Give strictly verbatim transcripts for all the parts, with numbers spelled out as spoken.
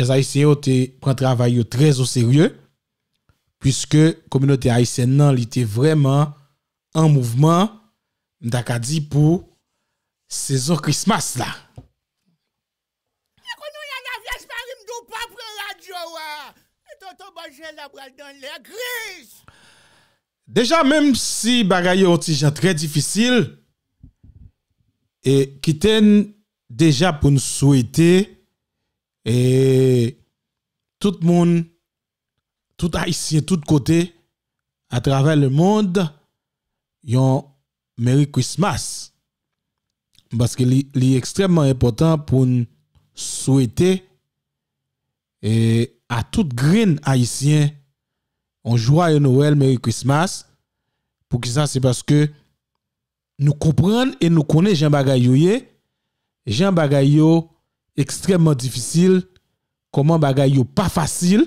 lèzayisyen yo te pran travay yo trè o serye, piske kominote ayisyèn nan, li te vrèman an mouvman, m ta ka di, pou sezon Christmas la. E kounye a, Lavyèj Mari m di w pa pran radyo a. E tonton Bòjè la pral nan lè gri. Deja, menm si bagay yo yon ti jan trè difisil, e kite n deja pou n swete, e tout moun, tout Ayisyen, tout kote, atravè lemonn, yon Merry Christmas. Paske li, li ekstrèmman enpòtan pou n swete, e, a tout grenn Ayisyen, yon jwaye Nwèl, Merry Christmas. Poukisa? Se paske nou konprann e nou konnen jan bagay yo ye, jan bagay yo ekstrèmman difisil, kòman bagay yo pa fasil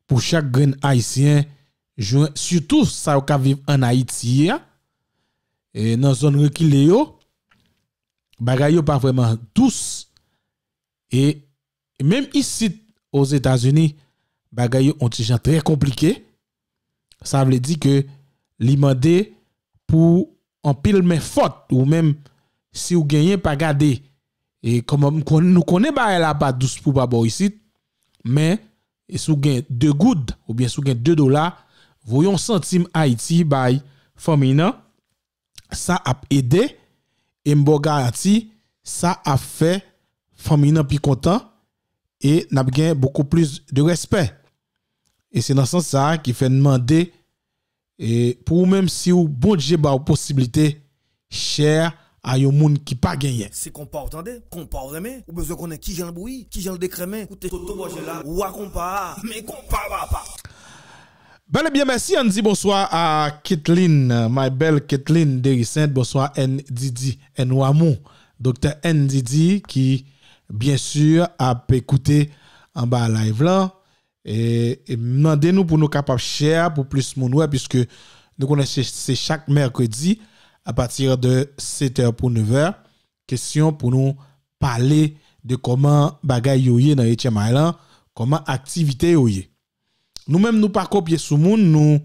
pou chak grenn Ayisyen, jwenn, sitou sa yo k ap viv ann Ayiti a, e nan zòn rekile yo, bagay yo pa vrèman dous, e menm isit Ozetazini, bagay yo yon ti jan trè konplike. Sa vle di ke li mande pou anpil men fòt, ou menm si w genyen, pa gade. E kòman m konn-, nou konnen bagay la pa dous pou pa bò isit, men si w gen de goud oubyen si w gen de dola, voye yon santim Ayiti bay fanmi nan, sa ap ede, e m ba w garanti, sa ap fè fanmi nan pi kontan, e n ap gen beaucoup plus de respect. E se nan sans sa a ki fè n mande, e pou ou menm, si w, Bondye ba w posiblite, share a yon moun ki pa genyen. Se konpa w tande, konpa w renmen, ou bezwen konnen kijan l bouyi, kijan l dekrenmen, koute Toto Bòjè la, wa konpa a, men konpa papa. Bèl e byen, mèsi. Ann di bonswa a Ketlin, my belle Ketlin Derisent. Bonswa, N D D, N Wamou. Doktè N D D, ki, byen si, ap koute anba live lan. E, e m mande nou pou nou kapab share pou plis moun wè, piske nou konnen se, se chak mèkredi, apati de sèt è pou nèf è, kesyon pou nou pale de kòman bagay yo ye nan H M I lan, kòman aktivite yo ye. Nou menm, nou pa kopye sou moun, nou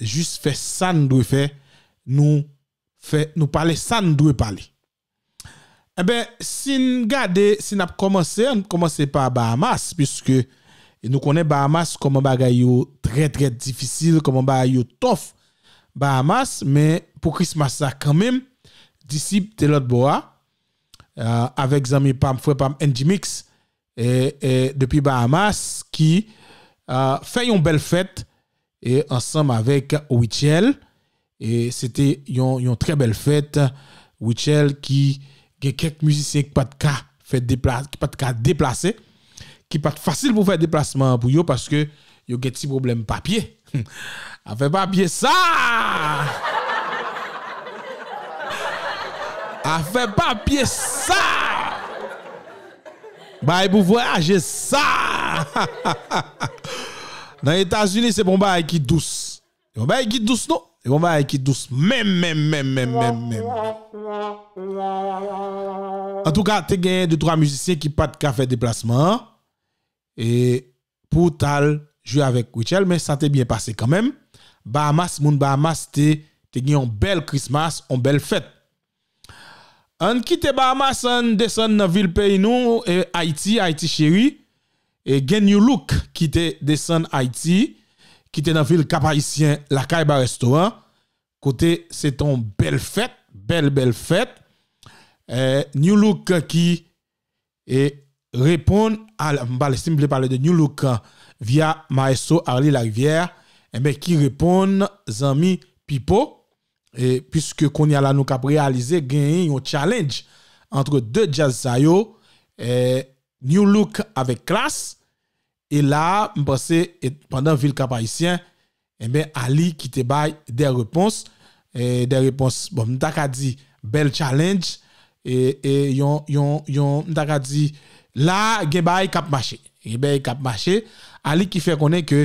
jis fè sa n dwe fè, nou fè, nou pale sa n dwe pale. Enben, si n gade, si n ap kòmanse, ann kòmanse pa Bahamas, piske nou konnen Bahamas, kòman bagay yo trè, trè difisil, kòman bagay yo tough Bahamas, men pou Christmas la kanmenm, Disip te lòt bò a, a, avèk zanmi pa m, frè pa m, N G Mix, e, e, depi Bahamas, ki, a, fè yon bèl fèt, e, ansanm avèk Witchell. E se te yon, yon trè bèl fèt. Witchell ki gen kèk mizisyen ki pa t ka fè depla-, ki pa t ka deplase, ki pa t fasil pou fè deplasman an pou yo, paske yo gen ti pwoblèm papye. Afè papye sa! Afè papye sa! Bay pou vwayaje sa! Nan Etazini, se pa yon bagay ki dous. Se pa yon bagay ki dous, non. Se pa yon bagay ki dous menm, menm, menm, menm, menm, menm. Antouka, te genyen de twa mizisyen ki pa t ka fè deplasman an. E pou t al jwe avèk Witchell, men sa te byen pase kanmenm. Bahamas, moun Bahamas te, te gen yon bèl Christmas, yon bèl fèt. Ann kite Bahamas, ann desann nan vil peyi nou, e, Ayiti, Ayiti cheri. E gen Nu-Look ki te desann Ayiti, ki te nan vil Kap Ayisyen, lakay Baresto an, kote se te yon bèl fèt, bèl, bèl fèt. E, Nu-Look ki e reponn a, m pale, si m vle pale de Nu-Look, via Maestro Arly Larivière, enben, ki reponn zanmi Pipo, e piske kounye a la nou k ap reyalize genyen yon challenge ant de djaz sa yo, e, Nu-Look avèk Klass, e la a, m panse, e pandan vil Kap Ayisyen, enben, Arly ki te bay de repons, e, de repons, bon, m ta ka di bèl challenge, e, e yon, yon, yon, m ta ka di, la, gen bagay k ap mache. Gen bagay k ap mache. Arly ki fè konnen ke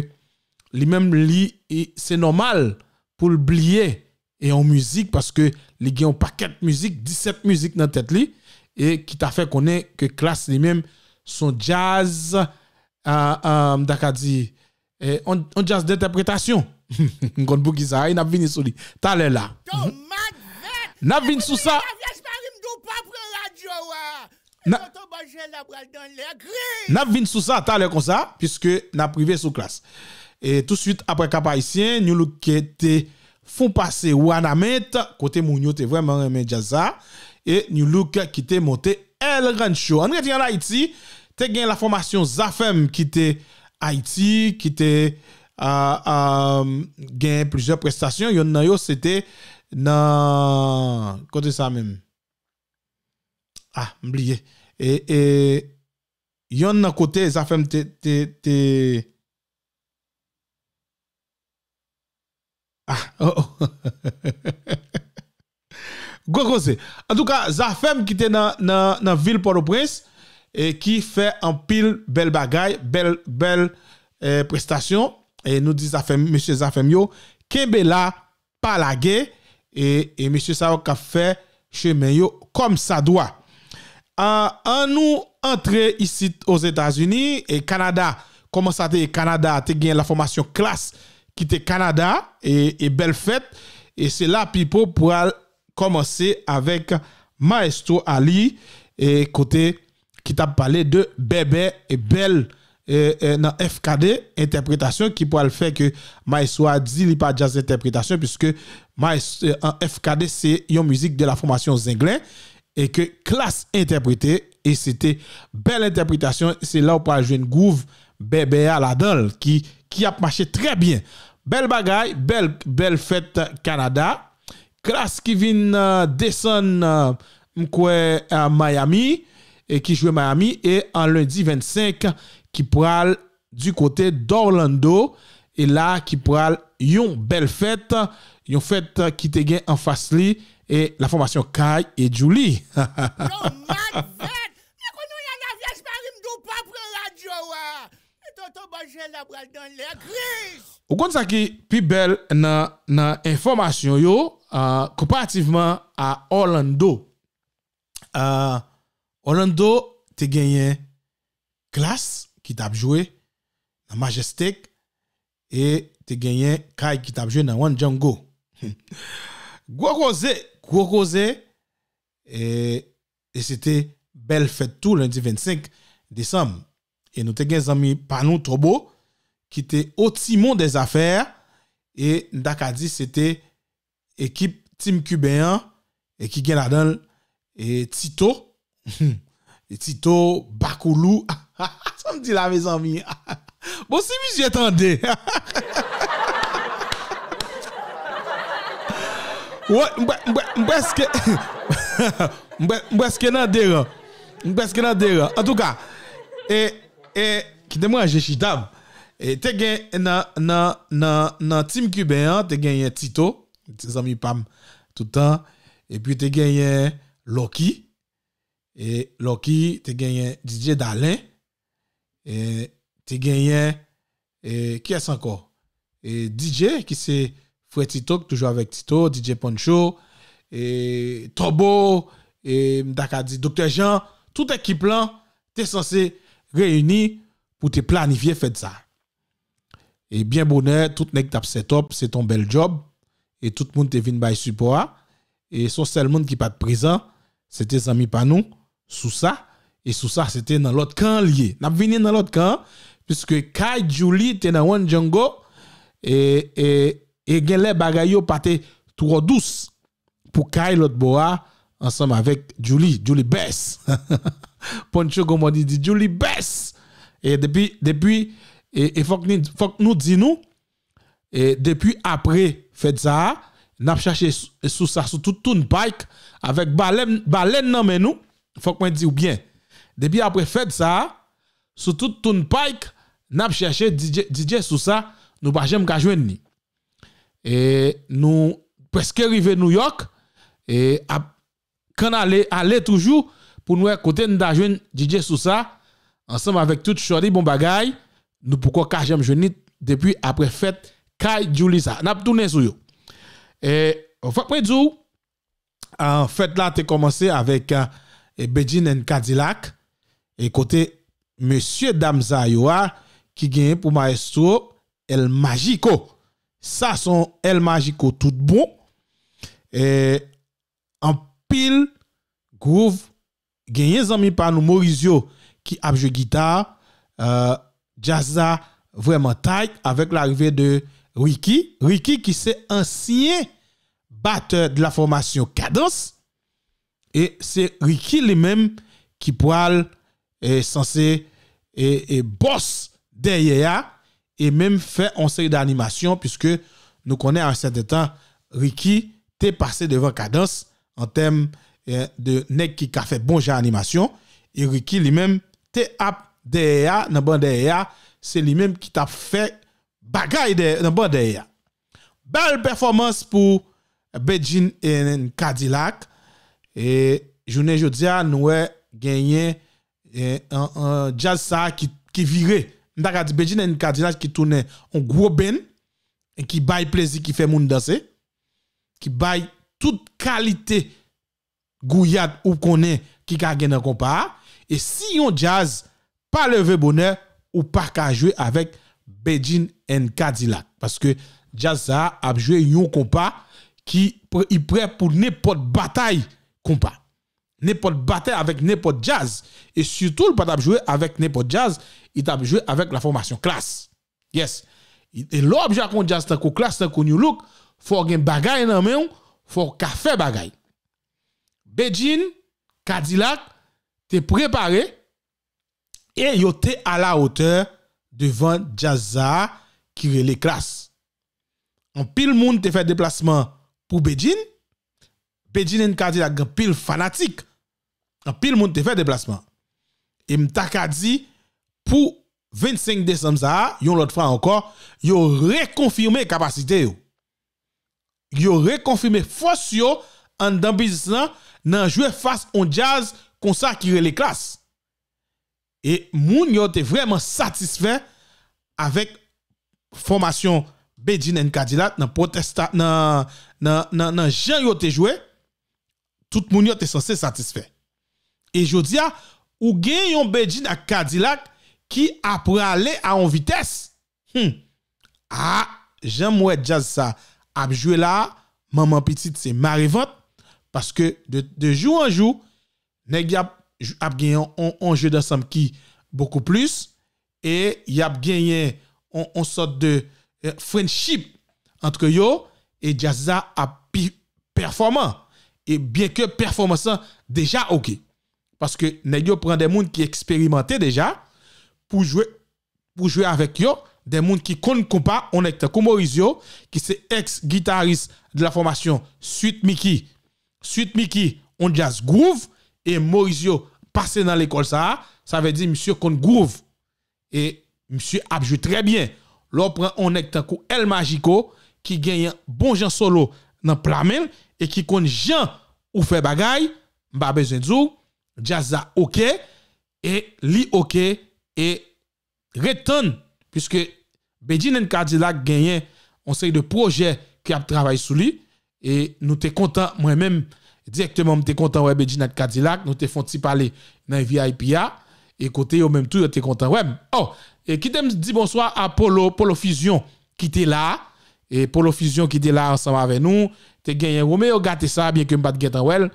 li menm, li, e, se nòmal pou l bliye e yon mizik, paske li gen yon pakèt mizik, disèt mizik nan tèt li, e ki ta fè konnen ke Klass li menm, Se yon djaz, ah, ah, m ta ka di, eh, yon, yon djaz dentèpretasyon. M konn poukisa, n ap vini sou li talè la. Tomat vèt! N ap vin sou sa. Lavyèj Mari m di w pa pran radyo a. N a- Tonton Bòjèl la pral nan lè gri. N ap vin sou sa talè konsa, piske n ap rive sou Klass. E touswit apre Cap Haïtien, Nu-Look te fon pase Wanament, kote moun yo te vrèman renmen djaz sa. E Nu-Look ki te monte El Rancho. Ann rete ann Ayiti, te gen lafòmasyon Zafèm ki te Ayiti, ki te, ah, ah, gen plizyè prestasyon. Yonn nan yo, se te nan, kote sa menm? Ah, m bliye. E, e, yonn nan kote Zafèm te, te, te, ah, oh, oh. Gwo koze. Antouka, Zafèm ki te nan, nan, nan vil Pòtoprens, e ki fè anpil bèl bagay, bèl, bèl, eh, prestasyon. E nou di Zafèm, mesye Zafèm yo, kenbe la, pa lage, e, e mesye sa yo k ap fè chemen yo kòmsadwa. Ah, ann nou antre isit Ozetazini, e Kanada, kòman sa te ye? Kanada te gen lafòmasyon Klass ki te Kanada, e, e bèl fèt, e se la Pipo pral kòmanse avèk Maestro Ali, e kote ki t ap pale de Bèbè e bèl, e, e, nan F K D, entèpretasyon ki pral fè ke Maestro a di li pa djaz entèpretasyon, piske Maes-, e, an F K D se yon mizik de la fòmasyon Zenglen, e ke Klass entèprete, e se te bèl entèpretasyon, se la w pral jwenn gwouv Bèbè a ladan l, ki, ki ap mache trè byen. Bèl bagay, bèl, bèl fèt Kanada. Klass ki vin, eh, desann, eh, m kwè, eh, Miami, e ki jwe Miami, e an lendi vennsenk, ki pral di kote d'Orlando, e la ki pral yon bèl fèt, yon fèt ki te gen anfas li, e lafòmasyon Kay e Julie. Tomat vèt! Mwen konnen w la lavyèj Mari m di w pa pran radyo a. E tonton Bòjèl la pral nan lè gri. Ou konn sa ki pi bèl nan, nan enfòmasyon yo, ah, konparativman a Orlando. Ah, Orlando te genyen Klass ki t ap jwe nan Majestic e te genyen Kay ki t ap jwe nan One Django. Gwo koze, gwo koze, e, e se te bèl fèt tou lendi vennsenk desanm. E nou te gen zanmi pa nou, Tobo, ki te o timon dè zafè, e n ta ka di se te ekip Team Kiben an, e ki gen ladan l, e Tito, e Tito, Bakoulou. Sa m di la, mezanmi? Bon, si misye tande. Wè, m prè-, m prè-, m prèske, m prè-, m prèske nan de ran. M prèske nan de ran. Antouka, e, e, kite m ranje chita m. E, te gen nan, nan, nan, nan Team Kiben an, te genyen Tito, ti zanmi pa m toutan. Epi te genyen Lucky. E Lucky, te genyen D J Dalen. E te genyen, e, kiyès ankò? E D J, ki se frè Tito, ki toujou avèk Tito, D J Poncho, e Tobo, e m ta ka di Doktè Jean, tout ekip lan te sanse reyini pou te planifye fèt sa. E byen bonè, tout nèg t ap set up, se t on bèl djòb, e tout moun te vin bay sipò a, e se yon sèl moun ki pa t prezan, se te zanmi pa nou, Sousa, e Sousa se te nan lòt kan an li ye. N ap vini nan lòt kan an, piske Kay Julie te nan One Django, e, e, e genlè bagay yo pa te twò dous pou Kay lòt bò a, ansanm avèk Julie, Julie Best. Poncho, kòman di, di Julie Best. E depi, depi, e, e fòk ni, fòk nou di nou, e depi apre fèt sa a, n ap chache sou, sou sa, sou tout Turnpike, avèk balèn, balèn nan men nou, fòk mwen di w byen. Depi apre fèt sa a, sou tout Turnpike, n ap chache D J, D J Sousa, nou pa janm ka jwenn li. E nou prèske rive New York, e ap kann ale, ale toujou pou n wè kote n ta jwenn D J Sousa, ansanm avèk tout shorty bon bagay, nou poko ka janm jwenn li depi apre fèt Kay Julie sa. N ap tounen sou yo. E fòk mwen di w, ah, fèt la te kòmanse avèk, ah, e Bedjine and Cadillac, e kote mesye dam sa yo a ki genyen pou maestro El Magico. Sa se yon El Magico tout bon. E, anpil groove. Genyen zanmi pa nou Morizyo ki ap jwe gita. Euh, djaz la vrèman tight avèk larive de Ricky. Ricky ki se ansyen batè de la fòmasyon Kadans. E se Ricky li menm ki pral, eh, sanse, eh, eh, bòs dèyè a e menm fè yon seri de animasyon, piske nou konnen a yon sèten tan, Ricky te pase devan Kadans an tèm, eh, de nèg ki ka fè bon jan animasyon. E Ricky li menm te ap dèyè a, nan ban dèyè a, se li menm ki t ap fè bagay dèyè, nan ban dèyè a. Bèl pèfòmans pou Bedjine and Kadilak. E jounen jodi a, nou wè genyen, e, an, an djaz sa a ki, ki vire. M ta ka di Bedjine and Kadilak ki tounen yon gwo band, e ki bay plezi, ki fè moun danse, ki bay tout kalite gouyad ou konnen ki ka gen nan konpa a. E si yon djaz pa leve bonè, ou pa ka jwe avèk Bedjine and Kadilak. Paske djaz sa a ap jwe yon konpa ki pre-, i prè pou nenpòt batay konpa. Nenpòt batay avèk nenpòt djaz. E sitou, l pa t ap jwe avèk nenpòt djaz, li t ap jwe avèk la fòmasyon Klass. Yes. E lè w ap jwe ak yon djaz tankou Klass, tankou Nu Look, fò w gen bagay nan men w, fò w ka fè bagay. Bedjine, Kadilak te prepare e yo te a la wotè devan djaz sa a ki rele Klass. Anpil moun te fè deplasman pou Bedjine. Bedjine and Kadilak gen anpil fanatik. Anpil moun te fè deplasman. E m ta ka di, pou vennsenk desanm sa a, yon lòt fwa ankò, yo rekonfime kapasite yo. Yo rekonfime fòs yo anndan biznis lan nan jwe fas on djaz konsa ki rele Klass. E moun yo te vrèman satisfè avèk fòmasyon Bedjine and Kadilak nan pwotesta-, nan, nan, nan, nan jan yo te jwe. Tout moun yo te sanse satisfè. E jodi a, ou gen yon Bedjine ak Kadilak ki ap prale a yon vitès. Hmm. A, jan m wè djaz sa ap jwe la, manman pitit se marevant, paske de, de jou an jou, nèg y ap, ap gen yon, yon, yon jeu d'ensemble ki bokou plis, e y ap genyen yon, yon sòt de, eh, friendship antre yo, e djaz la ap pi pèfòman. E byen ke pèfòmans lan deja oke. Paske nèg yo pran de moun ki eksperimante deja pou jwe, pou jwe avèk yo, de moun ki konn konpa, on nèg tankou Morizyo, ki se ex guitariste de la formation Sweet Micky. Sweet Micky, on djaz groove, e Morizyo pase nan lekòl sa a, sa vle di misye konn groove. E misye ap jwe trè byen. Lè w pran on nèg tankou El Magico, ki genyen bon jan solo nan pla men l, e ki konn jan ou fè bagay, m pa bezwen di w, djaz la oke, e li oke, e ret tann, piske Bedjine and Kadilak genyen on seri de pwojè ki ap travay sou li, e nou te kontan, mwen menm, dirèkteman, m te kontan wè Bedjine ak Kadilak, nou te fè on ti pale nan V I P a, e kote yo menm tou, yo te kontan wè m. Oh, e kite m di bonswa a Polo, Polo Fusion, ki te la, e Polo Fusion ki te la ansanm avè nou, te genyen Romeo Gatesa, byen ke m pa t gentan wè l,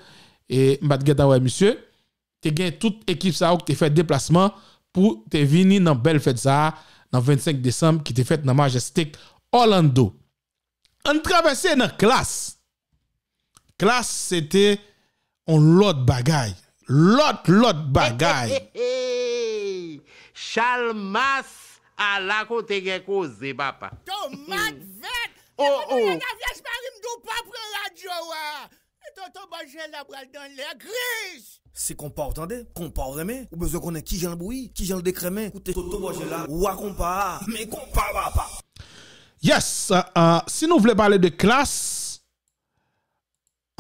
e m pa t gentan wè misye, te gen tout ekip sa yo ki te fè deplasman pou te vini nan bèl fèt sa a, nan vennsenk desanm, ki te fèt nan Majestic Orlando. Ann travèse nan Klass. Klass se te on lòt bagay. Lòt, lòt bagay. Chalmas, ala kote gen koze, papa. Tomat vèt! Oh, oh. Vyèj mari m di w pa pran radyo a. Toto Bòjèla pral dan lè gris. Se konpa w tande, konpa w renmen, ou bezwen konnen kijan l bouyi, kijan l dekrenmen, koute Toto Bòjèla, wa konpa a, men konpa papa. Yes, uh, uh, si nou vle pale de Klass,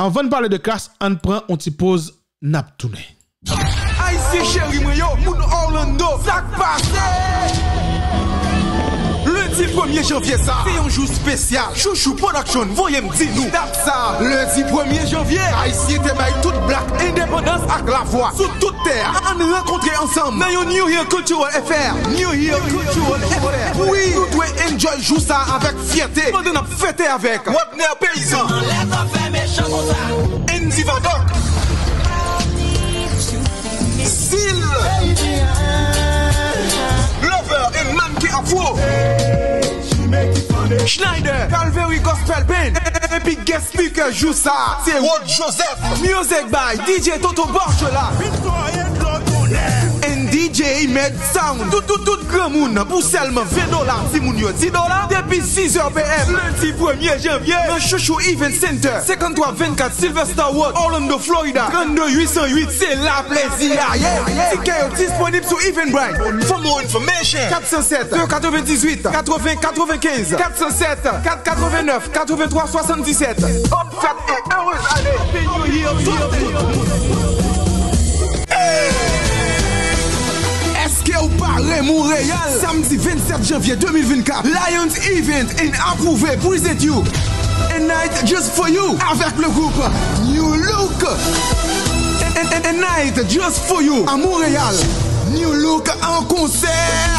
anvan n pale de Klass, ann pran on ti poz, n ap tounen. Ayisyen cheri mwen yo, moun Orlando, sa k pase? Lendi premye janvye sa, se yon jou espesyal. Chouchou Production voye m di nou dat sa, lendi premye janvye, Ayisyen te bay tout blak endepandans ak lafwa sou tout tè a. Ann rankontre ansanm nan yon New Year Cultural Affair. New Year Cultural Affair. Wi, nou dwe enjoy jou sa avèk fyète pandan n ap fete avèk Wadner Peyizan. Anlè zafè mechan konsa. Andy Vadok. Zil. Lover and Manke Afro. Schneider, Calvary Gospel Band. Epi guest speaker jou sa, se Rod Joseph. Music by D J Toto Borchola. And D J Med Sound. Tout, tout, tout granmoun pou sèlman ven dola. Timoun yo di dola. Depi sis è P M, lendi premye janvye, nan Chouchou Event Center, senkanntwa vennkat Sylvester Road, Orlando, Florida, trannde uit san uit. Se la plezi a ye. Tikè yo disponib sou Eventbrite. For more information, kat san sèt, de katrevendizuit, katreven, katrevenkenz, kat san sèt, kat katrevennèf, katreventwa, swasanndisèt. Bonne fête et heureuse année. Happy New Year to you. Èske w pare Monreyal? Samdi vennsèt janvye de mil vennkat, Lions Event and Approuvé present you A Night Just For You avec le groupe New Look. A, a, a Night Just For You à Montréal. New Look en concert.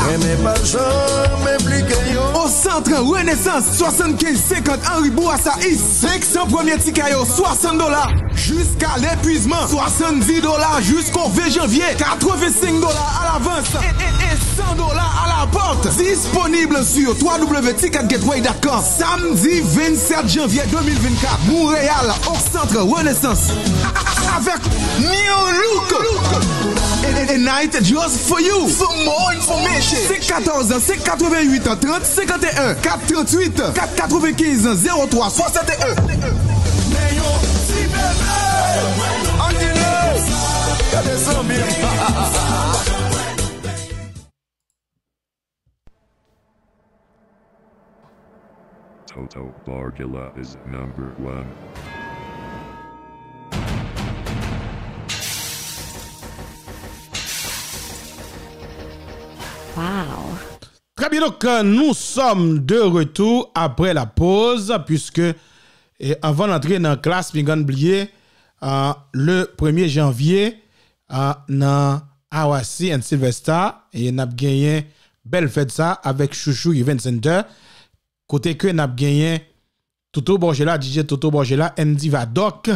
Mwen pa janm enplike yo. Au Centre Renaissance, swasann kenz senkant Henri Bourassa East. Senk san premye tikè yo, swasann dola. Jiska lepuizman, swasanndis dola jisko ven janvye, katrevensenk dola alavans e, e, e san dola alapòt. Disponib sou w w w ticket gateway dot com. Samdi vennsèt janvye de mil vennkat, Montréal, au Centre Renaissance. Avec New Look. A, a, a Night Just For You. For more information, senk katòz, senk katreventuit, trant senkanteyen, kat trantuit, kat katrevenkenz, zewo twa swasanteyen. Men yon ti bebe. Ann di nou. Gade zanmi m. Toto Borgila is number one. Wow. Très bien, donc, euh, nous sommes de retour après la pause, puisque, e, anvan n antre nan klas, m gen bliye, euh, le premye janvye, euh, nan Awasi and Sylvester, e n ap genyen bèl fèt sa avèk Chouchou Event Center, kote ke n ap genyen Toto Borgela, D J Toto Borgela, Andy Vadok,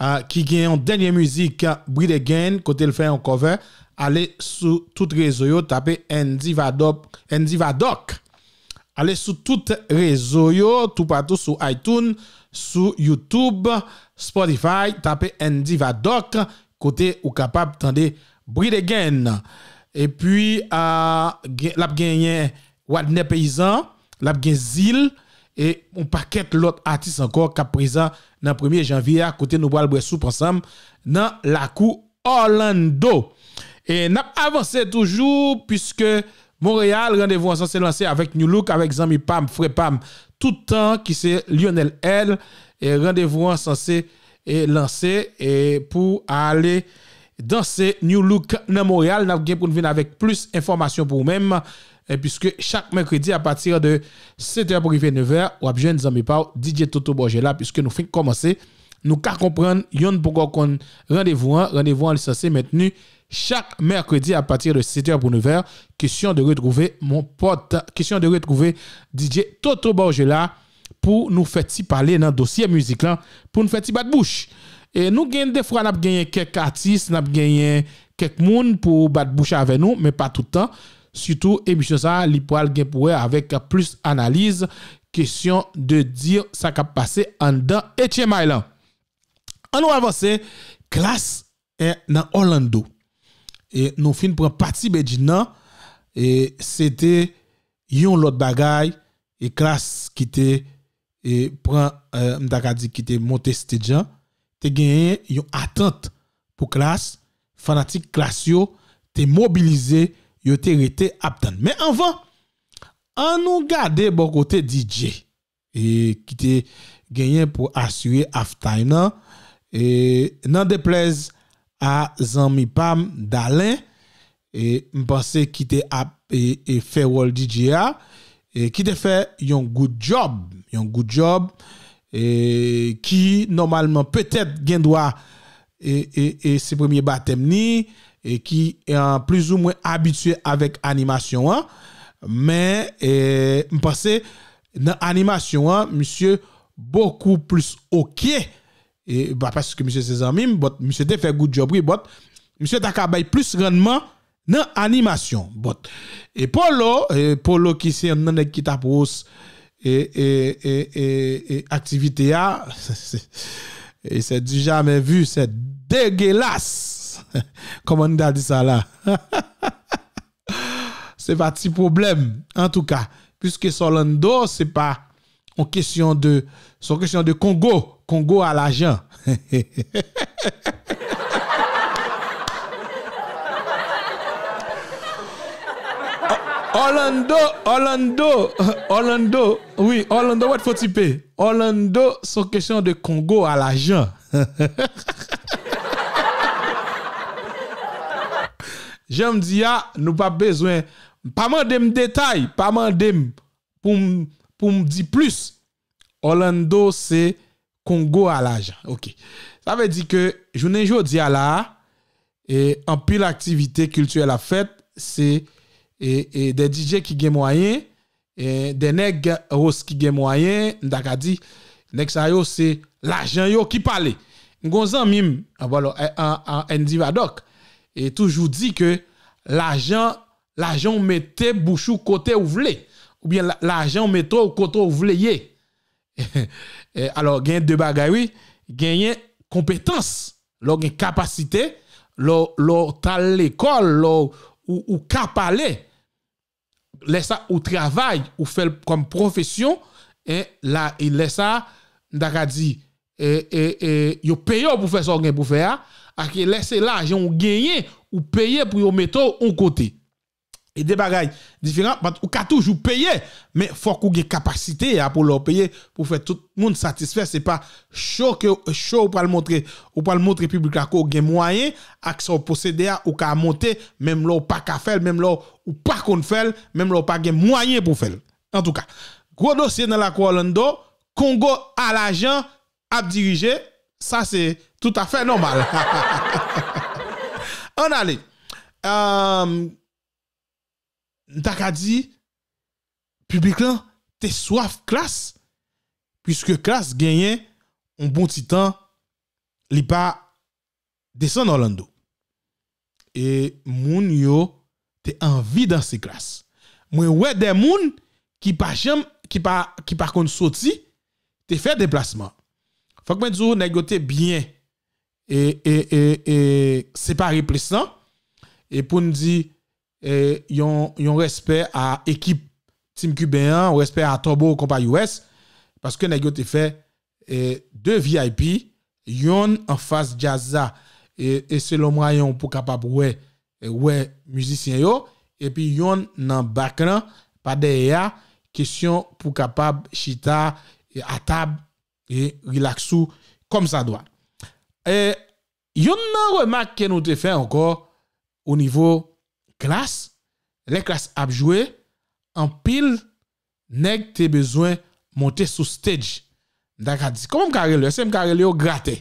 ah, ki gen yon dènye mizik, Breed Again, kote l fè yon cover. Ale sou tout rezo yo, tape Andy Vadok, Andy Vadok. Ale sou tout rezo yo, toupatou sou iTunes, sou YouTube, Spotify, tape Andy Vadok, kote ou kapab tande Breed Again. Epi, ah, gen, l ap genyen Wadner Peyizan, l ap gen Zil, e yon pakèt lòt atis ankò k ap prezan nan premye janvye a, kote nou pral bwè soup ansanm nan lakou Orlando. E n ap avanse toujou, piske Monreyal, randevou an sanse lanse avèk New Look, avèk zanmi pa m, frè pa m, tout tan, ki se Lionel L. E randevou an sanse, e, lanse, e, pou ale danse New Look nan Monreyal. N ap gen pou n vin avèk plis enfòmasyon pou ou menm, e, piske chak mèkredi, apati de sèt è pou rive nèf è, w ap jwenn zanmi pa w, D J Toto Borgela, piske nou fenk kòmanse. Nou ka konprann, yonn poko konn randevou an. Randevou an, li sanse mentni chak mèkredi apati de sèt è pou nèf è. Question de retrouver mon pote, question de retrouver D J Toto Borgela pou nou fè ti pale nan dosye mizik lan, pou n fè ti bat bouch. E nou gen, defwa, n ap genyen kèk atis, n ap genyen kèk moun pou bat bouch avè nou, men pa tout tan. Sitou, emisyon sa a, li pral gen pou wè avèk plis analiz, kesyon de di sa k ap pase anndan H M I lan. Ann nou avanse, Klass, e, nan Orlando. E nou fin pran pati Bedjine nan, e se te yon lòt bagay, e Klass ki te, e pran, e, m ta ka di ki te monte stage an, te genyen yon atant pou Klass, fanatik Klass yo te mobilize, yo te rete ap tann. Men anvan, ann nou gade bò kote D J, e ki te genyen pou asire halftime nan, e nan deplèz a zanmi pa m, Dalen, e m panse ki te ap, e, e fè wòl D J a, e ki te fè yon good job, yon good job, e ki nòmalman petèt gen dwa, e, e, e se premye batèm ni, e ki, e, plizoumwen abitye avèk animasyon an, men, e, m panse nan animasyon an, misye bokou plis oke, e pa paske misye se zanmi m, but misye te fè good job wi, but misye ta ka bay plis rannman nan animasyon. But, e Polo, e Polo ki se yon nan nèg ki t ap wos e, e, e, e, e aktivite a, e se du jamais vu, se degelas. Kòman n ta di sa la? Se pa ti pwoblèm. Antouka, piske s Orlando, se pa yon kesyon de, se yon kesyon de Kongo. Kongo a lajan. Orlando, Orlando, Orlando, wi, Orlando, wè, fò ti pe. Orlando, se yon kesyon de Kongo a lajan. Jan m di a, nou pa bezwen, pa mande m detay, pa mande m pou m, pou m di plis. Orlando se Kongo a lajan. Ok. Sa vle di ke jounen jodi a la, e, anpil aktivite kiltirèl ap fèt, se, e, e, de D J ki gen mwayen, e, de nèg wos ki gen mwayen, m ta ka di, nèg sa yo se lajan yo ki pale. M gon zanmi m, an, an, an, Andy Vadok, e toujou di ke lajan, lajan w mete bouch ou kote ou vle, oubyen la, lajan w mete w kote ou vle ye. E, alò, gen de bagay, wi. Genyen konpetans, lè w gen kapasite, lè w, lè w t al lekòl, lè w, ou, ou ka pale, lè sa ou travay, ou fè l kòm pwofesyon, e, la, e lè sa, m ta ka di, e, e, e, yo peye w pou fè sa w gen pou fè a, ak lè se lajan ou genyen, ou peye pou yo mete w yon kote. E de bagay diferan, but ou ka toujou peye, men fòk ou gen kapasite a pou lè w peye, pou fè tout moun satisfè. Se pa cho ke, cho ou pral montre, ou pral montre piblik la ke w gen mwayen, ak sa w posede a, ou ka monte, menm lè w pa ka fè l, menm lè w pa konn fè l, menm lè w pa gen mwayen pou fè l. Antouka, gwo dosye nan lakou Orlando, Kongo a lajan ap dirije, sa se toutafè nòmal. Ann ale. Ehm, m ta ka di, piblik lan te swaf Klass, piske Klass genyen yon bon ti tan, li pa desann Orlando. E moun yo te anvi danse Klass. Mwen wè de moun ki pa janm, ki pa, ki pa konn soti, te fè deplasman. Fòk mwen di w, nèg yo te byen e, e, e, e separe plis lan. E pou n di, e, yon, yon respè a ekip Team Kiben an, respè a Turbo konpa U S, paske nèg yo te fè, e, de V I P, yonn anfas djaz la, e, e selon mwayen w pou kapab wè, e, wè mizisyen yo, epi yonn nan bak lan, pa dèyè a, kesyon pou kapab chita, e, atab, e rilaks ou kòm sa dwa. E, youn nan remak ke nou te fè ankò o nivo Klass, lè Klass ap jwe, anpil nèg te bezwen monte sou stage. M ta ka di, kòman m ka rele yo? Èske m ka rele yo gratè?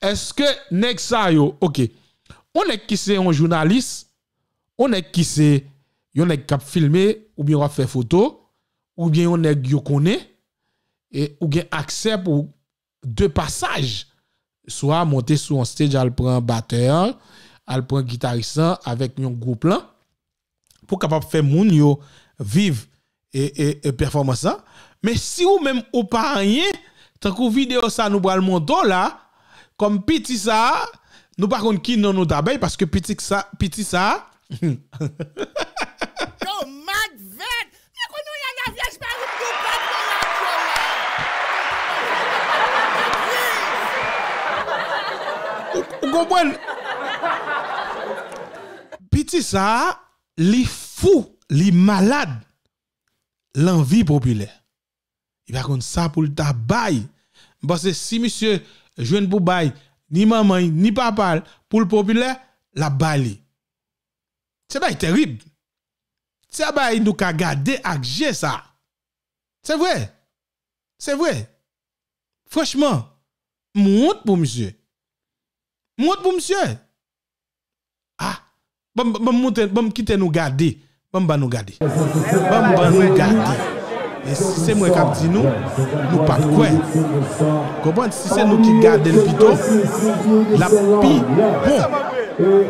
Èske nèg sa yo, ok, yon nèg ki se yon jounalis, yon nèg ki se yon nèg k ap filme, oubyen w ap fè foto, oubyen yon nèg yo konnen, e ou gen aksè pou de pasaj, swa monte sou yon stage, al pran batè an, al pran gitaris lan avèk yon gwoup lan, pou kapab fè moun yo viv e, e, e pèfòmans lan. Men si ou menm ou pa anyen, tankou videyo sa nou pral montre w la, kòm piti sa, nou pa konn ki non nou ta bay, paske piti sa, piti sa, Yo, Mac Vert! Mwen konn yon yaya vyèj pa vin pou bat nan radyo la! Ou, ou konprann? Piti sa a, li fou, li malad. L anvi popilè. Li pa konn sa pou l ta bay. M panse si misye jwenn pou bay ni manman l, ni papa l, pou l popilè, l ap bay li. Se bagay terib. Se bagay nou ka gade ak je sa. Se vre. Se vre. Franchman, m wont pou misye. M wont pou misye. Ah, ban m, ban m montre, ban m kite nou gade. Ban m ba nou gade. Ban m ba nou gade. E si se mwen k ap di nou, nou p ap kwè. Konprann? Si se nou ki gade l pito, l ap pi bon.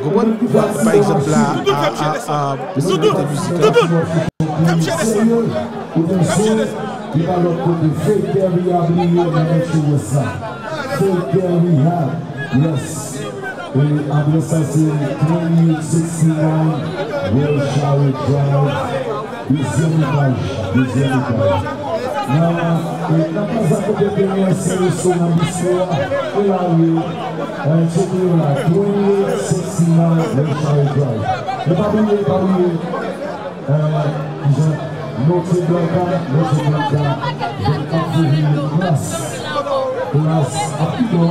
Konprann? Pa egzanp la, a, a, a, pou nou mete mizik la. Li pa lòt kote. Fake Gary a bliye nan men chou sa. Fake Gary a, yes. E apre sa se twenty-eight sixty-nine Wilshire Drive. Dezyèm etaj, dezyèm etaj. Nan, e, nan plas a kote te gen seri so nan bistro a, e la wi, e, tcheke yo la, twenty-eight sixty-nine Wilshire Drive. E pa bliye, pa bliye. Eh, Noche Blanca, Noche Blanca, vennkat fevriye, klas, klas ap pito.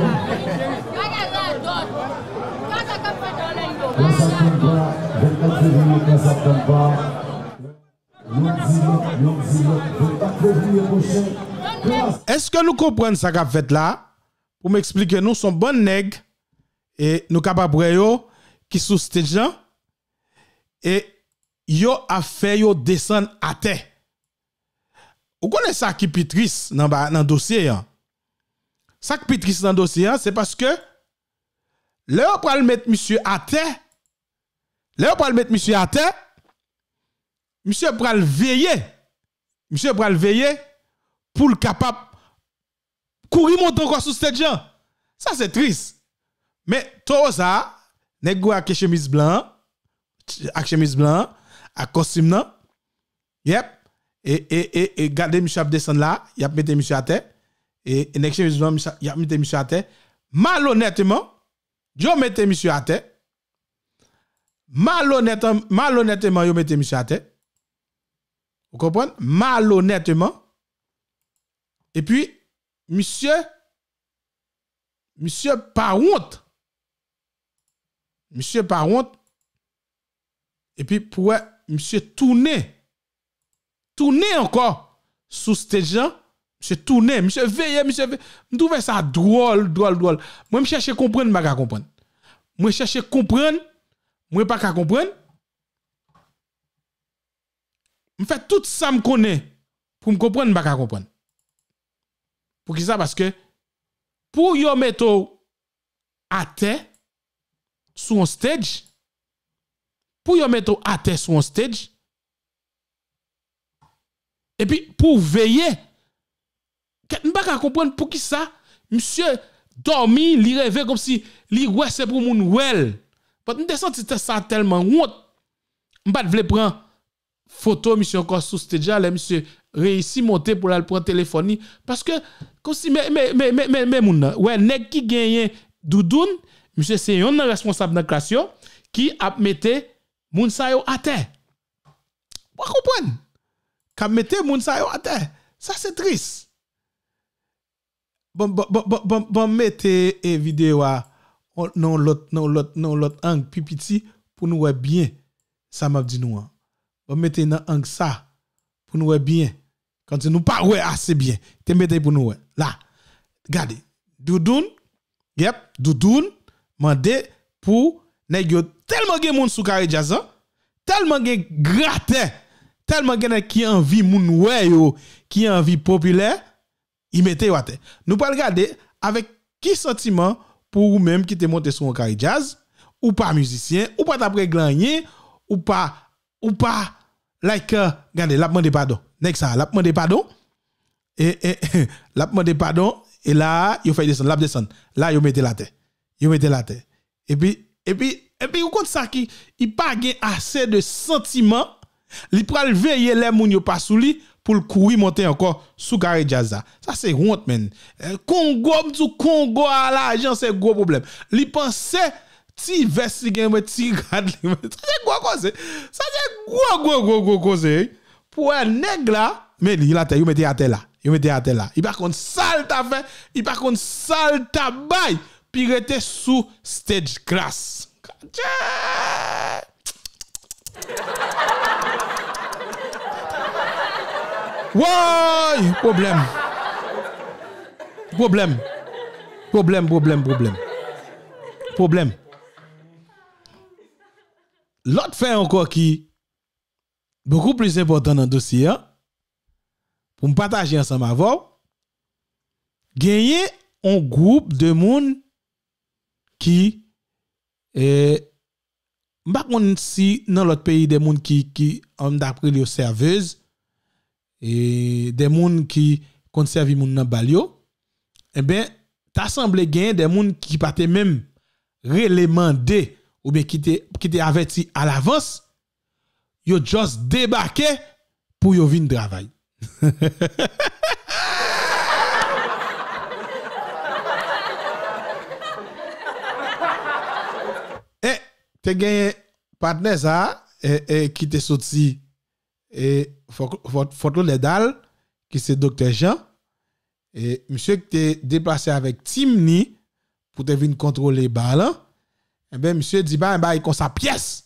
Klas ap tann pa, vennkat fevriye, klas ap tann pa. Yon di lòt, yon di lòt, vennkat fevriye pwochen, klas. Èske nou konprann sa k ap fèt la? Pou m eksplike nou, se yon bann nèg, e nou kapab wè yo, ki sou stage lan, e yo ap fè yo desann atè. Ou konnen sa ki pi tris nan ba-, nan dosye an? Sa k pi tris nan dosye an, se paske lè yo pral met misye atè, lè yo pral met misye atè, misye pral veye, misye pral veye pou l kapab kouri monte ankò sou stage lan. Sa se tris. Men towo sa a, nèg gwo ak chemiz blan an, ak chemiz blan an, ak kostim nan. Yep. E, e, e, e gade misye ap desann la, y ap mete misye atè. E, e nèg chemiz blan, misye, y ap mete misye atè. Malonèteman, yo mete misye atè. Malonèt-, malonèteman, yo mete misye atè. Ou konprann? Malonèteman. Epi, misye, misye pa wont. Misye pa wont. Epi, pou wè, misye tounen. Tounen ankò sou stage lan. Misye tounen. Misye veye, misye veye. M twouve sa dwòl, dwòl, dwòl. Mwen, m chèche konprann, m pa ka konprann. Mwen chèche konprann, mwen pa ka konprann. M fè tout sa m konnen pou m konprann, m pa ka konprann. Poukisa? Paske pou yo mete w atè sou yon stage, pou yo mete w atè sou yon stage, epi pou w veye, kèt, m pa ka konprann poukisa misye dòmi, li reve kòmsi li wè se pou moun wè l. But m te santi tè sa tèlman wont. M pa t vle pran foto misye ankò sou stage la, lè misye reyisi monte pou l al pran telefòn li. Paske, kòmsi, men, men, men, men, men, men moun nan. Wè, nèg ki genyen doudoun, misye se yonn nan responsab nan klas yo, ki ap mete moun sa yo atè. W a konprann? K ap mete moun sa yo atè. Sa se tris. Bon, bon, bon, bon, bon, bon, mete, e, videyo a nan yon lòt, nan yon lòt, nan yon lòt ang pi piti pou nou wè byen sa m ap di nou an. Bon, mete nan ang sa pou nou wè byen. Kòmsi nou pa wè ase byen. Te mete pou nou wè. La. Gade. Doudoun. Yep. Doudoun. Mande pou nèg yo tèlman gen moun sou kare djaz lan. Tèlman gen gratè. Tèlman gen nèg ki anvi moun wè yo. Ki anvi popilè. Li mete yo atè. Nou pral gade avèk ki santiman pou ou menm ki te monte sou yon kare djaz, ou pa mizisyen, ou pa t ap regle anyen, ou pa, ou pa, like, uh, gade, l ap mande padon. Nèg sa a, l ap mande padon. E, e, l ap mande padon. E la a, yo fè l desann, l ap desann. La, yo mete l atè. Yo mete l atè. Epi, epi, epi ou konn sa ki, li pa gen ase de santiman, li pral veye lè moun yo pa sou li pou l kouri monte ankò sou kare djaz la. Sa se wont, menn. Eh, Kongo, m di w, Kongo a lajan se gwo pwoblèm. Li panse ti vès li gen, men ti rad li, men sa se gwo koze. Sa se gwo, gwo, gwo, gwo koze, wi. Pou wè nèg la, men li, l atè, yo mete atè la. Yo mete atè la. Li pa konn sa l ta fè, li pa konn sa l ta bay. Pi rete sou stage class. Woy! Pwoblèm. Pwoblèm. Pwoblèm, pwoblèm, pwoblèm. Pwoblèm. Lòt fè ankò ki bokou plis enpòtan nan dosye a, pou m pataje ansanm avè w, genyen yon gwoup de moun ki, eh, m pa konn si nan lòt peyi de moun ki, ki, an, m t ap rele yo sèvez, e de moun ki konn sèvi moun nan bal yo, enben, ta sanble genyen de moun ki pa te menm rele mande oubyen ki te, ki te avèti alavans, yo just debake pou yo vin travay. E te genyen patnè sa a, e, e, ki te soti, e, Fòt, Fòt, Fòt Lodèdal, ki se Doktè Jean, e, misye ki te deplase avèk tim ni pou te vin kontwole ba lan, enben, misye di pa yon bagay konsa pyès.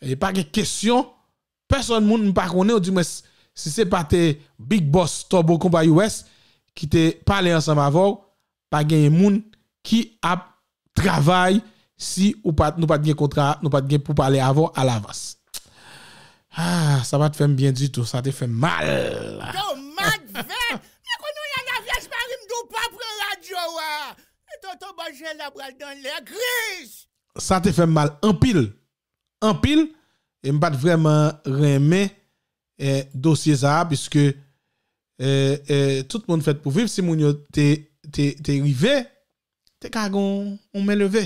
E pa gen kesyon, pèsòn moun m pa konnen, ou di mwen, si se pa te Big Boss Turbo Konpa U S ki te pale ansanm avè w, pa genyen moun ki ap travay si ou pa t, nou pa t gen kontra, nou pa t gen pou pale avè w alavans. Ah, sa pa t fè m byen ditou, sa te fè m mal. Yo, Madvè! Mwen konn yon lavavyaj mari m di w pa pran radyo a. Toto Bòjela pral dan lè gris. Sa te fè m mal anpil. Anpil. E m pa t vrèman renmen, eh, dosye sa a, piske, eh, eh, tout moun fèt pou viv. Si moun yo te, te, te rive, te ka gon yon men leve.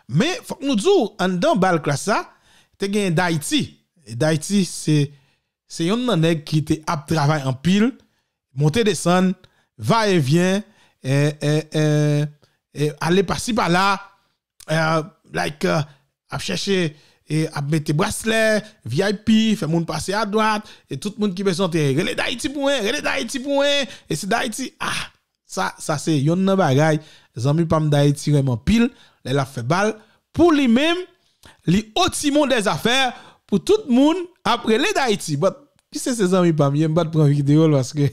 Men, fòk nou di w, anndan bal klas sa, te gen Dayiti. E Dayiti, se, se yonn nan nèg ki te ap travay anpil, monte desann, va e vyen, eh, eh, eh, eh, ale pasi pala, eh, like, eh, ap chèche, eh, ap mete braslè, V I P, fè moun pase adwat, e tout moun ki bezwen te rele Dayiti pou mwen, rele Dayiti pou mwen, e si Dayiti, ah, sa, sa se yonn nan bagay, zanmi pa m Dayiti renmen anpil, lè l ap fè bal, pou li menm, li o timon dèzafè, pou tout moun ap rele Dayiti. But, kisa se zanmi pa m ye, m pa t pran videyo l paske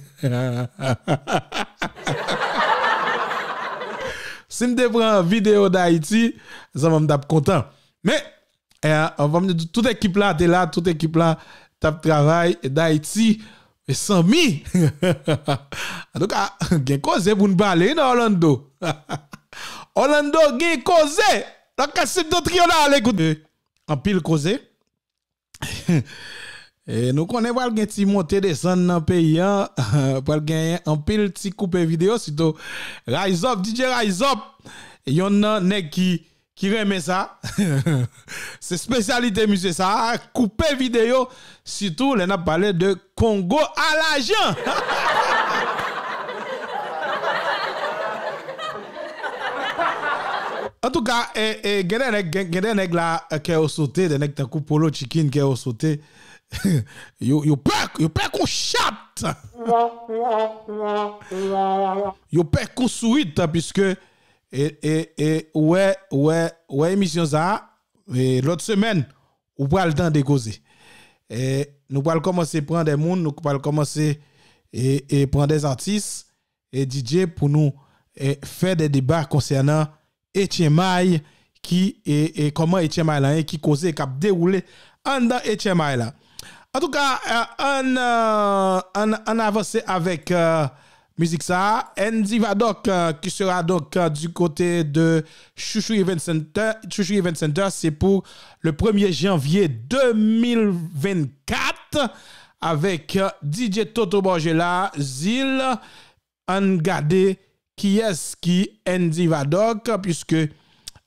si m te pran videyo Dayiti, zanmi m t ap kontan. Men, eh, anvan m di, tout ekip la te la, tout ekip la t ap travay Dayiti, e sanmi. Antouka, gen koze pou n pale nan Orlando. Orlando gen koze. Nan ka Septentrional, ekoute. Anpil koze. E nou konnen pral gen ti monte desann nan peyi an, pral gen anpil ti koupe videyo, sitou Rise Up, D J Rise Up, yonn nan nèg ki, ki renmen sa. Se espesyalite misye sa, koupe videyo, sitou lè n ap pale de Kongo a lajan. Antouka, e, e, gen de nèg, gen, gen de nèg la, e, kè yo sote, de nèg tankou Polo Chicken kè yo sote. Yo, yo pè, yo pè kon chat. Yo pè kon sourit, piske, e, e, e, ou wè, ou wè, ou wè emisyon sa a, e, lòt semèn, ou pral tande koze. E, nou pral kòmanse pran de moun, nou pral kòmanse, e, e, pran de atis, e, D J pou nou, e, fè de deba konsènan H M I ki, e, e, kòman H M I lan ye, ki koze k ap dewoule anndan H M I la. Antouka, e, ann, e, ann, ann avanse avèk, e, mizik sa a, Andy Vadok, e, qui sera donc, e, du côté de Chouchou Event Center. Chouchou Event Center, c'est pour le premier janvier deux mille vingt-quatre avec, e, D J Toto Borgela, Zil, ann gade kiyès ki Andy Vadok, puiske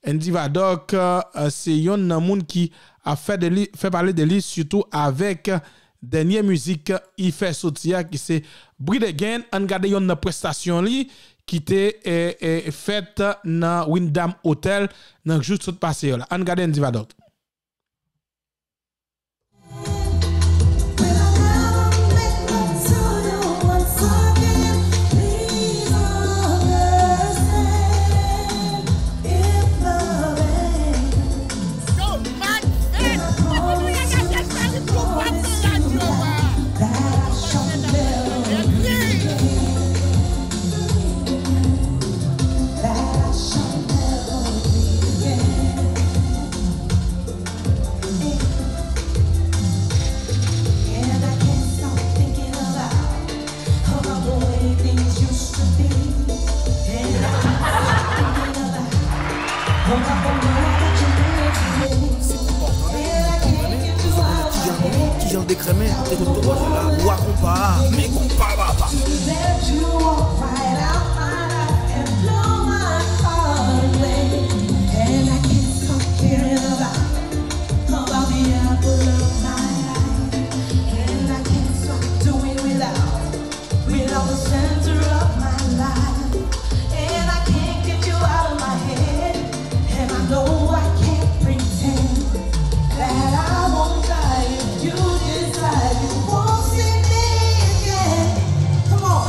Andy Vadok, e, se yonn nan moun ki ap fè de li, fè pale de li, sitou avèk dènye mizik li fè soti a, ki se Breed Again. Ann gade yonn nan prestasyon li ki te, e, e, fèt nan Wyndham Hotel nan jou sot pase yo la. Ann gade Andy Vadok. Se konpa w tande, ou konprann? Ou vle konnen kijan l bouyi, kijan l dekrenmen, te tout twa la, wa konpa a, men konpa papa. Without the center of my life, and I can't get you out of my head. And I know I can't pretend that I won't die if you decide you won't see me again. Come on.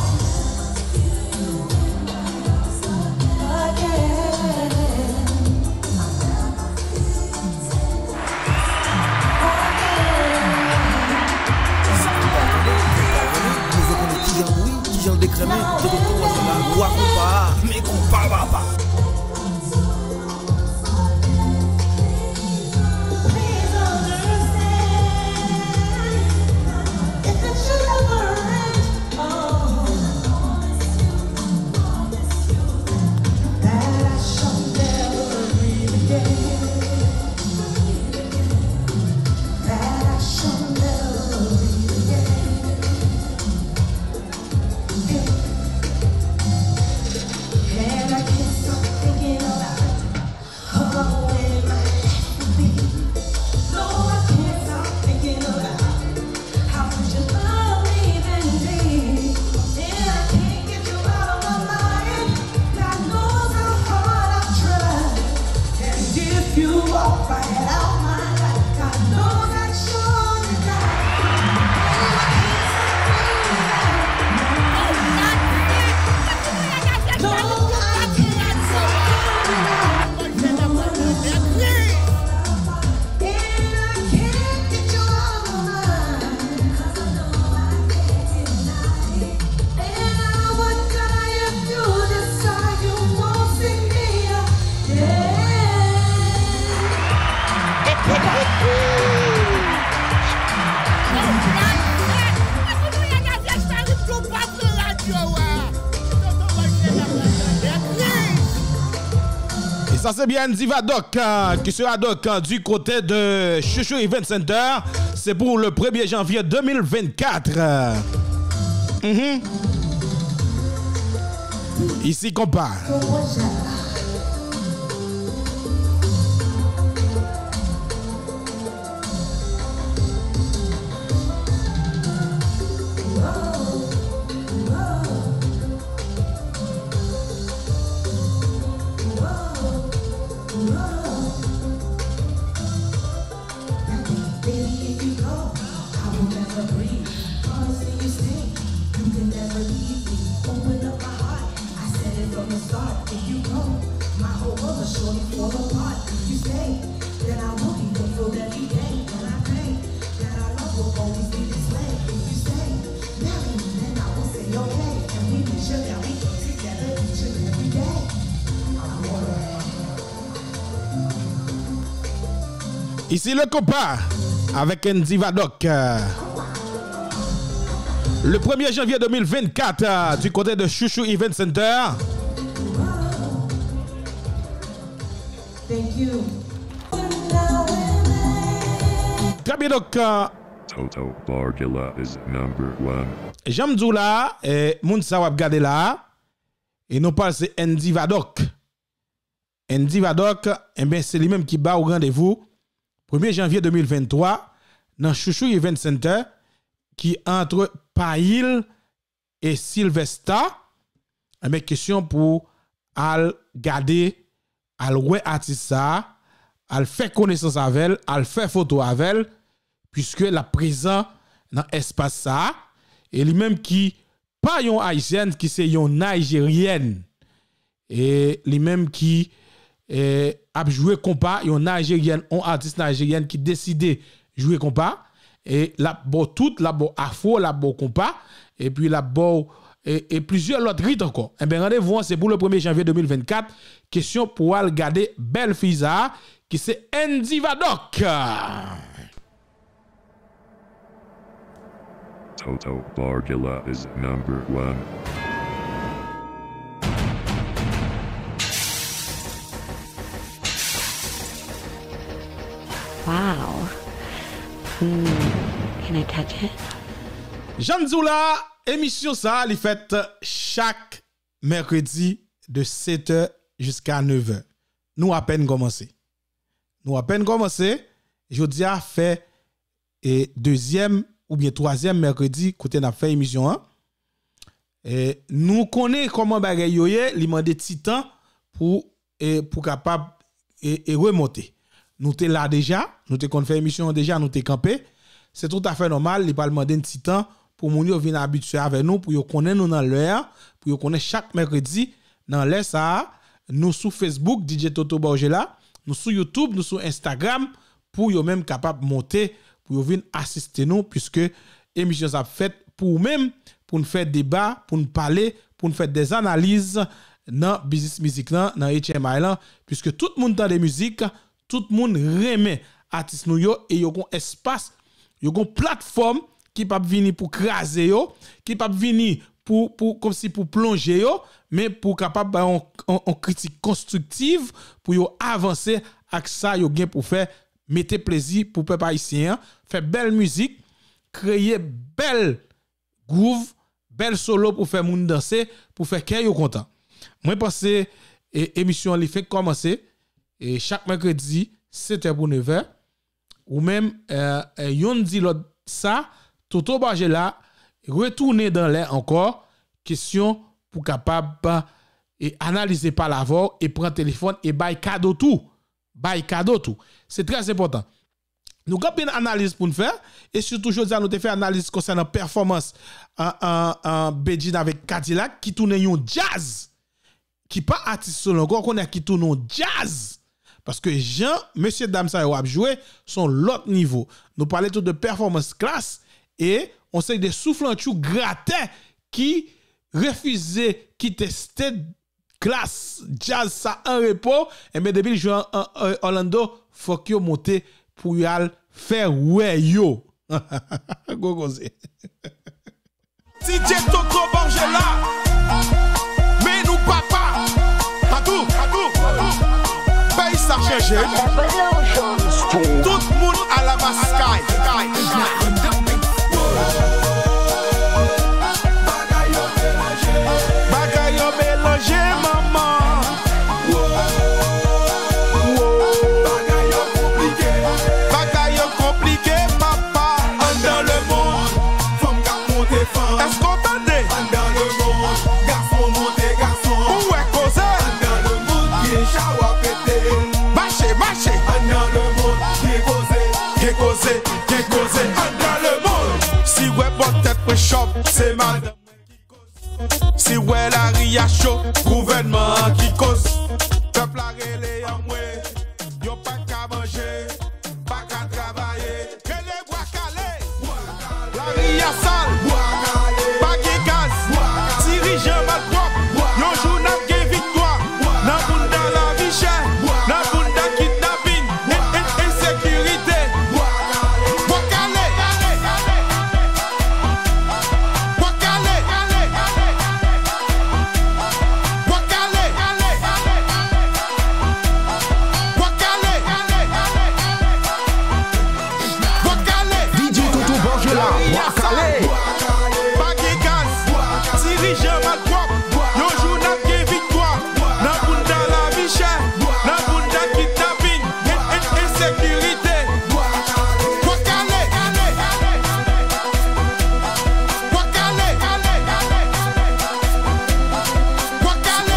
Again. Sa ki pa tande, ki pa konnen, nou vle konnen kijan l bouyi, kijan l dekrenmen, de tout twa la, wa konpa a, men konpa papa. E sa se byen N D Vadoc, euh, qui sera donc, euh, du côté de Chouchou Event Center. C'est pour le premier janvier deux mille vingt-quatre. Mhm. Ici, compas. Baby, if you go, I will never breathe. Promise me you stay. You can never leave me. Open up my heart. I said it from the start. If you go, my whole world will surely fall apart. If you stay, then I will be thankful every day. When I pray that our love will always be this way. If you stay, marry me, then I will say okay. And we make sure that we go together each and every day. I wanna Ici le compas avec N D Vadoc. Le premier janvier deux mille vingt-quatre, euh, du côté de Chouchou Event Center. Thank you. Très bien, donc, euh, Toto Borgila is number one. Jan m di w la, eh, moun sa w ap gade la, e non pa l se N D Vadoc. N D Vadoc, enben, se li menm ki ba w randevou premye janvye de mil venntwa nan Chouchou Event Center ki antre Payil e Sylvester. Enben, kesyon pou al gade, al wè atis sa a, al fè konesans avè l, al fè foto avè l, puiske l ap prezan nan espas sa a. E li menm ki pa yon Ayisyèn, ki se yon Nayijeryèn. E li menm ki, e, ap jwe konpa, yon Nayijeryèn, yon atis nayijeryèn ki deside jwe konpa. E l ap ba w tout, l ap ba w afro, l ap ba w konpa, epi l ap ba w, e, e plizyè lòt rit ankò. Enben, randevou an se pou le premye janvye de mil vennkat. Kesyon pou w al gade bèl fi sa a, ki se N D Vadoc. Toto Borgila is number one. Wow. Hmm. Can I touch it? Jan m di w la, emisyon sa a, li fèt chak mèkredi de sèt è jiska nèf è. Nou apèn kòmanse. Nou apèn kòmanse. Jodi a fè, e, dezyèm oubyen twazyèm mèkredi kote n ap fè emisyon an. E, nou konnen kòman bagay yo ye, li mande ti tan pou, e, pou kapab, e, e remonte. Nou te la deja, nou te konn fè emisyon an deja, nou te kanpe. Se toutafè nòmal, li pral mande n ti tan pou moun yo vin abitye avè nou, pou yo konnen nou nan lè a, pou yo konnen chak mèkredi, nan lè sa a, nou sou Facebook, D J Toto Borgela, nou sou YouTube, nou sou Instagram, pou yo menm kapab monte, pou yo vin asiste nou, piske emisyon sa ap fèt pou ou menm, pou n fè deba, pou n pale, pou n fè dèzanaliz nan biznis mizik lan, nan H M I lan, piske tout moun tande mizik, tout moun renmen atis nou yo e yo gon espas, yo gon platfòm ki p ap vini pou kraze yo, ki p ap vini pou, pou, kòmsi pou plonje yo, men pou kapab bay yon, yon, yon kritik konstriktiv pou yo avanse ak sa yo gen pou fè, mete plezi pou pèp ayisyen an, fè bèl mizik, kreye bèl gwouv, bèl solo pou fè moun danse, pou fè kè yo kontan. Mwen panse, e, emisyon an li fenk kòmanse, e, chak mèkredi, sèt è pou nèf è. Ou menm, e, e, yonn di lòt sa, Toto Borgela retounen dan lè ankò, kesyon pou kapab, e, analize pale avè w e pran telefòn e bay kado tou. Bay kado tou. Se trè enpòtan. Nou gen anpil analiz pou n fè, e sitou jodi a nou te fè analiz konsènan pèfòmans an, an, an Bedjine avèk Kadilak ki tounen yon djaz, ki pa atis solo ankò, kounye a ki tounen yon djaz. Paske jan mesye dam sa yo ap jwe, se yon lòt nivo. Nou pale tou de pèfòmans Klass e yon seri de souflantchou gratè ki refize kite stage Klass, djaz sa an repo, enben depi l jwe an, an, an Orlando, fòk yo monte pou y al fè wè yo. Gwo koze. D J Toto Borgela, men nou papa. Patou, patou, patou. Peyi sa chanje. Tout moun alamaskay. Bagay yo melanje, manman. Wo, wo. Bagay yo konplike. Bagay yo konplike, papa. Anndan lemonn, fanm k ap monte fanm. Èske w tande? Anndan lemonn, gason monte gason. Ou wè koze? Anndan lemonn, gen chawa pete. Mache, mache. Anndan lemonn, gen koze. Gen koze, gen koze. Anndan lemonn. Si w wè bò tèt mwen chòp, se madanm. Si w wè lari a cho, gouvènman an ki koz. Pèp la rele anmwe, yo pa ka manje, pa ka travay. Rele Bwa Kale. Lari a sal, pa gen gaz, dirijan malpwòp. Yon jou n ap gen viktwa. Nan bounda lavi chè, nan bounda kidnapin, en, en, ensekirite. Bwa Kale. Bwa Kale. Bwa Kale. Bwa Kale. Bwa Kale. D J Toto Borgela, Bwa Kale. Pa gen gaz, dirijan malpwòp. Yon jou n ap gen viktwa. Nan bounda lavi chè, nan bounda kidnapin, en, en, ensekirite. Bwa Kale. Bwa Kale. Bwa Kale. Bwa Kale.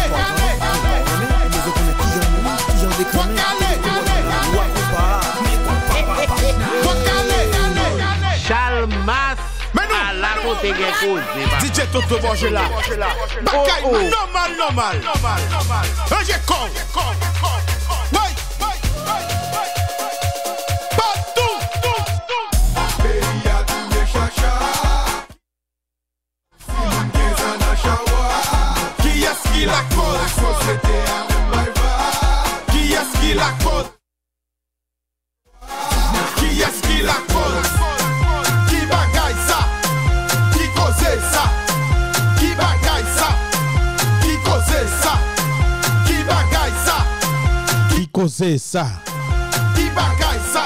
Bwa Kale. Chalmas, ala kote gen koze, papa. D J Toto Borgela. Bagay nòmal, nòmal. Ranje kò w. Woy. Patou. Peyi a tounen chacha. Kiyès ki lakoz? Sosyete a menm bay vag. Kiyès ki lakoz? Kiyès ki lakoz? Ki bagay sa? Ki koze sa? Ki bagay sa? Ki koze sa? Ki bagay sa? Ki koze sa? Ki bagay sa?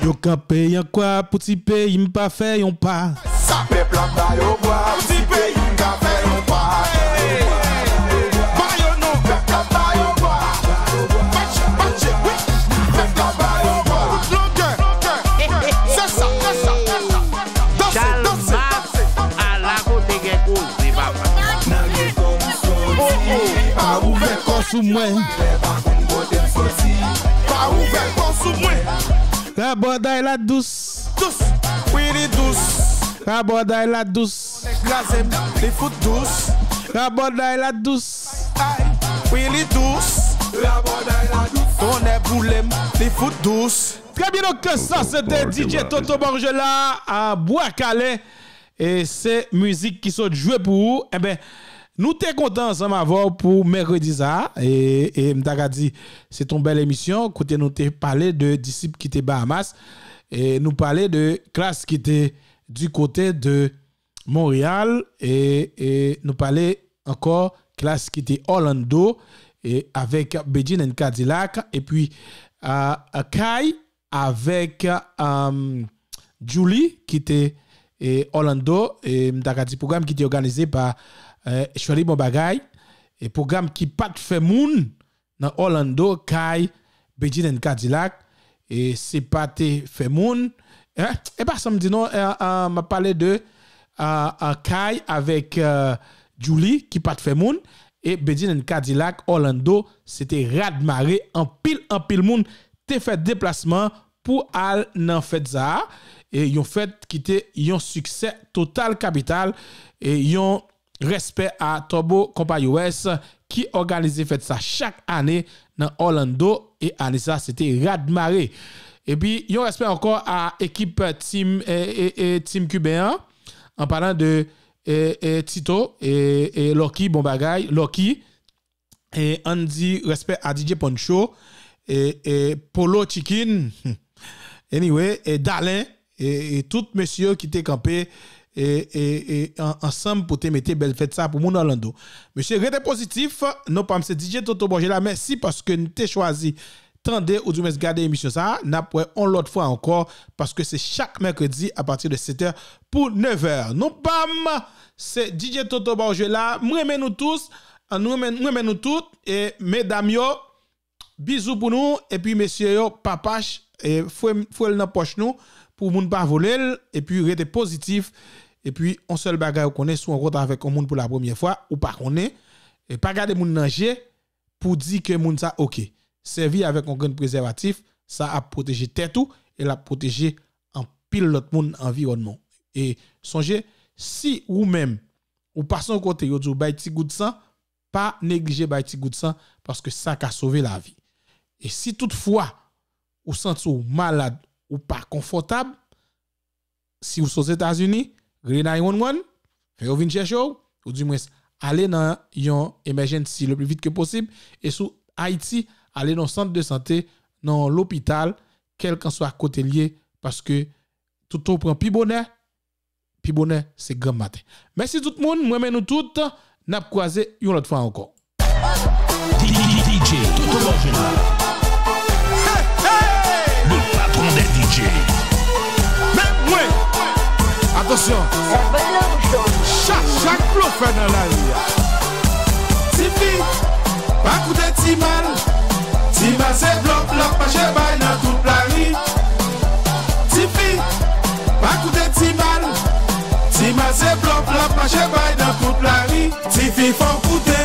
Yo kanpe yon kwa pou ti peyi m pa fè yon pa. Sa pèp la ba yo bwa pou ti peyi m ka fè yon pa. Ba yo non. Pèp la ba yo bwa. Match, match, wi. Pèp la ba yo bwa. Tout longè. Se sa, se sa, se sa. Danse, danse, danse. Ala kote gen koze, papa. Nan geto m soti. Pa ouvè kò sou mwen. Pa ouvè kò sou mwen. Rabòday la dous. Dous, wi li dous. Rabòday la dous. Kraze m, li fout dous. Rabòday la dous. Ay, wi li dous. Rabòday la dous. Tonnè boule m, li fout dous. Très bien, donc ça c'était D J Toto Borgela à Bois Calais. E se mizik ki sot jwe pou ou. Enben, nou te kontan ansanm avè w pou mèkredi sa a. E, e m ta ka di, se t on bèl emisyon kote nou te pale de disip ki te Bahamas. E nou pale de klas ki te du côté de Montréal. E, e nou pale ankò klas ki te Orlando. E avèk Bedjine and Cadillac. Epi, a, a Kay avèk, um, Julie, ki te, e, Orlando, e, m ta ka di pwogram ki te òganize pa, e, Shirley Bon Bagay, e pwogram ki pa t fè moun nan Orlando, kay Bedjine and Cadillac, e se pa te fè moun, e, e pa sa m di non, e, e, m ap pale de, e, e, kay avèk, e, Julie, ki pa t fè moun, e Bedjine and Cadillac, Orlando, se te rad mare, anpil, anpil moun te fè deplasman pou al nan fèt sa a, e yon fèt ki te yon siksè total kapital, e yon respè a Turbo Konpa U S ki òganize fèt sa chak ane nan Orlando, e ane sa se te rad mare. Epi yon respè ankò a ekip Team, e, e, e, Team Kiben an, an palan de, e, e, Tito, e, e, Lucky, bon bagay, Lucky, e, ann di respè a D J Poncho, e, e, Polo Chicken, anyway, e, Dalen, e, e tout mesye yo ki te kanpe, e, e, e, an, ansanm pou te mete bèl fèt sa pou moun Orlando. Mesye, rete pozitif, non pa m se D J Toto Borgela, mèsi paske n te chwazi tande oudimwens gade emisyon sa a, n ap wè on lòt fwa ankò, paske se chak mèkredi apati de sèt è pou nèf è. Non pa m, se D J Toto Borgela, m renmen nou tous, an nou renmen, m renmen nou tout, e medam yo, bizou pou nou, epi mesye yo, papach, e fwe, fwe l nan pòch nou, pou moun pa vole l, epi rete pozitif, epi on sèl bagay ou konnen, si w rankontre avèk on moun pou la premyè fwa, ou pa konnen, e pa gade moun nan je, pou di ke moun sa oke. Sèvi avèk yon grenn prezèvatif, sa ap pwoteje tèt ou e l ap pwoteje anpil lòt moun nan anviwònman w. E sonje, si ou menm, ou pase yon kote, yo di w bay ti gout san, pa neglije bay ti gout san, paske sa ka sove lavi. E si toutfwa ou santi w malad, ou pa konfòtab, si w sot Ozetazini, rele nine one one, fè yo vin chèche w, oudimwens ale nan yon emergency le plus vite que possible, e si w Ayiti, ale nan yon sant de sante, nan yon lopital, kèlkanswa kote l ye, paske toutan w pran pi bonè, pi bonè se granm maten. Mèsi tout moun, m renmen nou tout, n ap kwaze yon lòt fwa ankò. D J Toto Borgela. Le patron des D J. Men mwen. Atansyon. Chak, chak blofè nan lari a. Tifi, pa koute Timal. Timal se blòf, l ap mache bay nan tout lari. Tifi, pa koute Timal. Timal se blòf, l ap mache bay nan tout lari. Tifi fò w koute.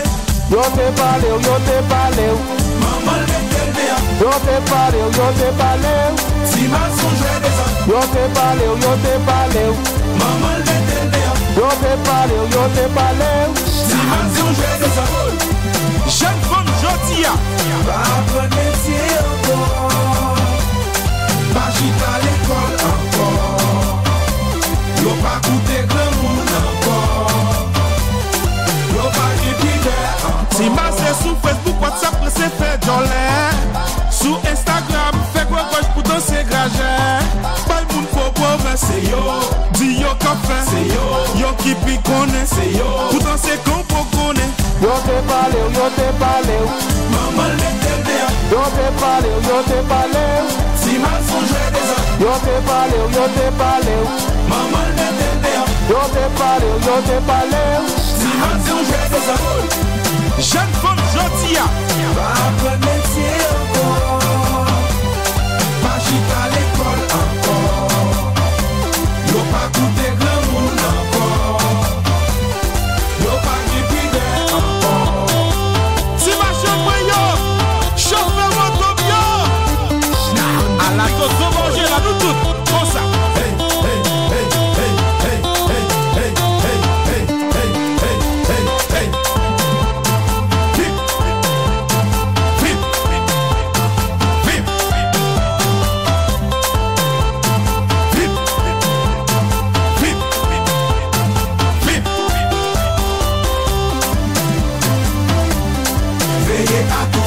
Yo te pale w, yo te pale w. Manman l mete l deyò. Yo te pale w, yo te pale w. Timal se yon jwè dezòd. Yo te pale w, yo te pale w. Manman l mete l deyò. Yo te pale w, yo te pale w. Timal se yon jwè dezòd. Jèn fanm jodi a. Pa aprann metye ankò. Pa chita lekòl ankò. Yo pa koute granmoun ankò. Yo pa gen pidè ankò. Timal se sou Facebook, WhatsApp, prese fè djòlè. Sou Instagram, fè gwo gòj pou danse grajè. Bay moun fo pwomès, se yo. Di yo k ap fè, se yo. Yo ki pi konnen, se yo. Poutan se konn poko konnen. Yo te pale w, yo te pale w. Manman l mete l deyò. Yo te pale w, yo te pale w. Ti Yo te pale w, yo te pale w. Manman l mete l deyò. Yo te pale w, yo te pale w. Ti Max se yon jwè dezòd. Jèn fanm jodi a. Pa aprann metye ankò. Pa chita lekòl ankò. Yo pa koute granmoun ankò. Yo pa gen pidè ankò. Ti machann mwen yo, chofè moto m yo. Ala zozo manje la nou tout konsa. Hey, hey, hey. Vip, vip, vip, vip. Vip, vip, vip. Veye a